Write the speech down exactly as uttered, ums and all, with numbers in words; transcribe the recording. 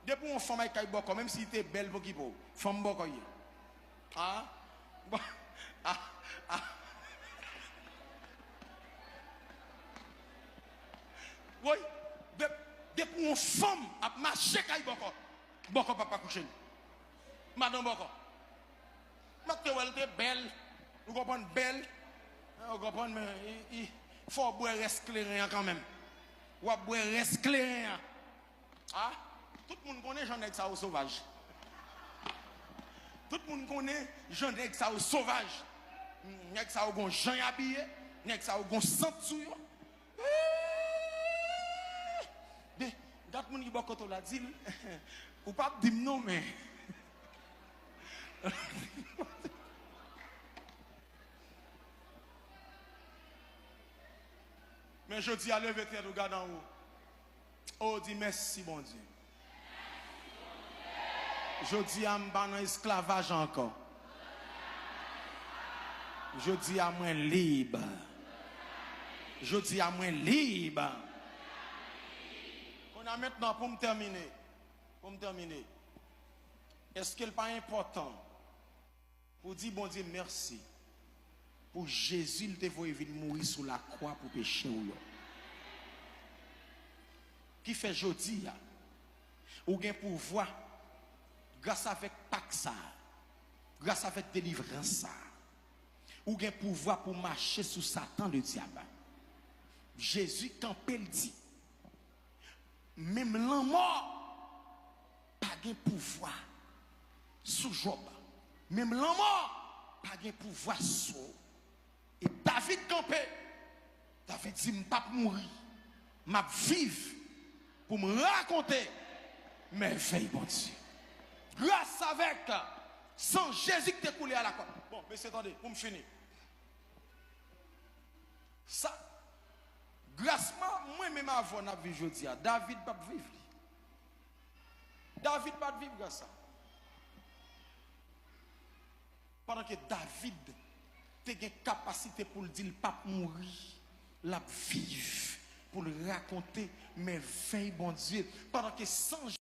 Depi yon fanm ay kay bòkò, menm si li te bèl, pokipo, fanm bòkò ye. Ah, bon, ah, ah. Woy, de, depi yon fanm ap mache kay bòkò, bòkò p ap akouche l. Madan bòkò. M ap te wè l te bèl. Ou konprann, bèl. Ou konprann, men i, i, fò w bwè rès kleren an kanmenm. W ap bwè rès kleren an. Ah, tout moun konnen jan nèg sa yo sovaj. Tout moun konnen jan nèg sa yo sovaj. Nèg sa yo gon jan y abiye, nèg sa yo gon sant sou yo. De, gad moun ki bò kote w la, di l, ou p ap di m non, men. Men jodi a, leve tèt ou, gad anwo. O, di mèsi, Bondye. Jodi a, m pa nan esklavaj ankò. Jodi a, mwen lib. Jodi a, mwen lib. Kounye a mentnan, pou m tèmine, pou m tèmine, èske l pa enpòtan pou w di Bondye mèsi pou Jezi l te voye vin mouri sou lakwa pou peche w yo? Ki fè jodi a, ou gen pouvwa, gras avèk Pak sa a, gras avèk delivrans sa a, ou gen pouvwa pou mache sou Satan ledyab. Jezi kanpe, l di, menm lanmò pa gen pouvwa sou Jòb. Menm lanmò pa gen pouvwa sou ou. E David kanpe. David di, m p ap mouri. M ap viv pou m rakonte mèvèy Bondye. Gras avèk san Jezi ki te koule a lakwa. Bon, mesye, tande, pou m fini. Sa, gras mwen, mwen menm avè w n ap viv jodi a, David p ap viv li. David pa t viv gras sa. Pandan ke David te gen kapasite pou l di l p ap mouri, l ap viv pou l rakonte mèvèy Bondye. Pandan ke san